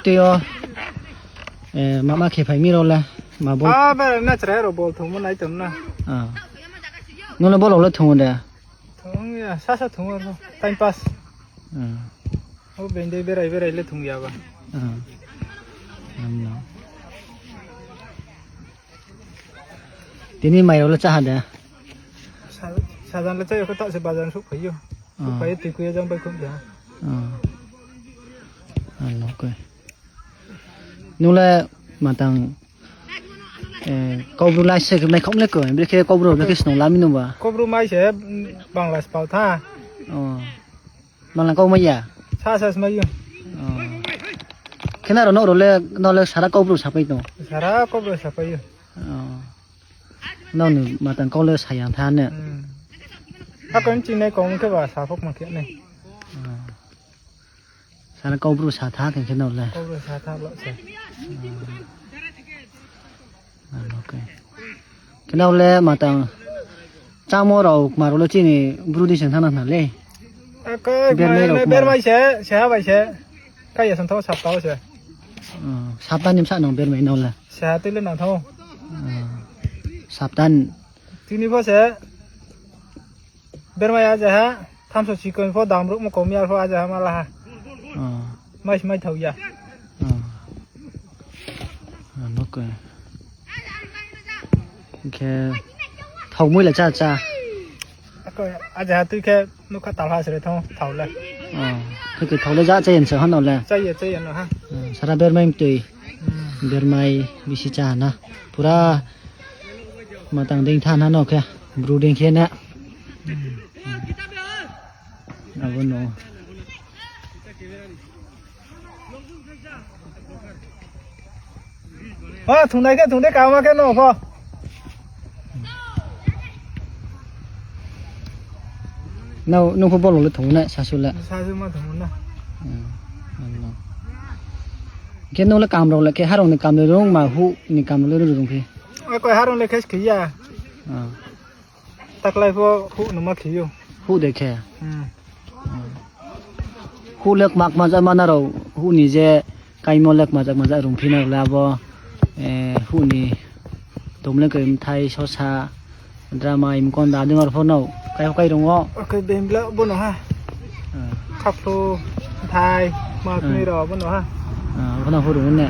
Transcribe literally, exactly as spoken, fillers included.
Tei yo, eh, mama khe phai mi rao le, ma bol. Ah, berai na chrai rao bol thungmo nai tong na. Ah. Nung le bol rao le thung de? Thung ya, sa sa thung o, time pass. Ah. O bende berai berai le thung ya ba. Ah. Ano. Tini mai rao le chá ha de? Sa-, sajan le chá ya kho, ta se bazar souhphai ou. Ah. Souhphai ou, tui kui ya jang bai khum de. Ah. Ano koi. Nung le matang, eh, Kaubru lai se mai khom le koi, brekhe Kaubru brekhe snung lami nung ba? Kaubru mai se, mm, Bangla spao tha. Oh. Bangla kau mai ya? Sa sa mai ou. Oh. Khe nrao nouh rao le, no le sara Kaubru sapai tong? Sara Kaubru sapai ou. Oh. Nrao ni matang kau le sayang tha ne? Hmm. Ako ni chinai kau khe ba sa phok ma khe nai. Oh. Sara Kaubru sa tha khe khe nrao le? Kaubru sa tha lo se. Hmm. Ano khe. Khe nrao le matang chámo rao kma rao le chini Bru di seng thana na le? Ako bermai rao kma? Bermai se, seha bai se. Kai ya song tho sapta wo se. Oh, sapta ni bsa nang bermai nrao le? Seha tui le nang tho. Oh. Sapta ni. Tini pho se. Bermai aja ha, thamso chikon pho dam ruhmo kom ya pho aja ha mala ha. Oh. Mai se mai thao ya. Oh. Ano khe. Khe thao moi le chá chá. Ako aja ha tui khe nukha talha sere thao, thao le. Oh. Khe khe thao le ja chá yen se hano le. Chá ya, chá ya no ha. Oh, sara bermai mtui. Hmm. Bermai bisi chá na. Pura matang dei tha na no khe. Bru dei khe na. Hmm. Abo no. O, thungnai khe thung de, kama khe no pho. Nung, nung pho bol rao le thung nai, sasu le? Sasu ma thung na. Hmm, ano. Khe nung le kam rao le khe harong ni kam le rung ma, huh ni kam rao le rung rung phi? Akoi harong le khe skhi ya. Ah. Taklai pho huh no ma khe ou. Huh de khe? Hmm. Huh le kma kma ja ma nrao, huh ni je kaimo le kma ja kma ja rung phi nrao le abo, eh, huh ni tom le khe mthai, sosa, dramai, mkon da ding ar pho no kai pho kai rung o. Akoi bembla bo no ha. Ah. Khaplu, mthai, ma khnoi rao bo no ha. Ah, bo no huh rung ne.